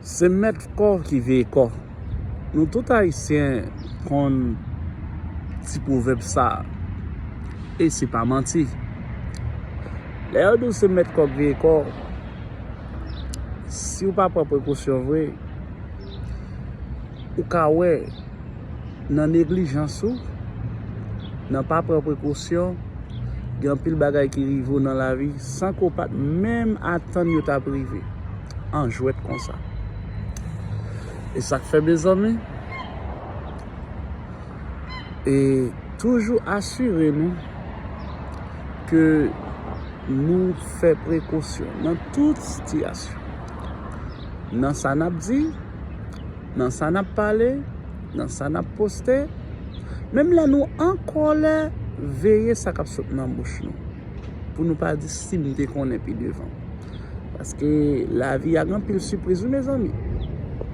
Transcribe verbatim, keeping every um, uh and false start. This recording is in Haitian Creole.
Se mèt kò ki veye kò. Nou tout Ayisyen konn ti pwovèb sa a. E se pa manti. Lè yo di w se mèt kò k veye kò, si w pa pran prekosyon vre, ou ka wè nan neglijans ou, nan pa pran prekosyon, gen anpil bagay ki rive w nan lavi san ke w pa t menm atann yo t ap rive. An jwèt konsa. E sa k fè, mezanmi, e toujou asire nou ke nou fè prekosyon nan tout sitiyasyon. Nan sa n ap di, nan sa n ap pale, nan sa n ap poste, menm lè nou an kòlè, veye sa k ap sot nan bouch nou. Pou nou pa di si m te konnen pi devan. Paske lavi a gen anpil sipriz, wi, mezanmi.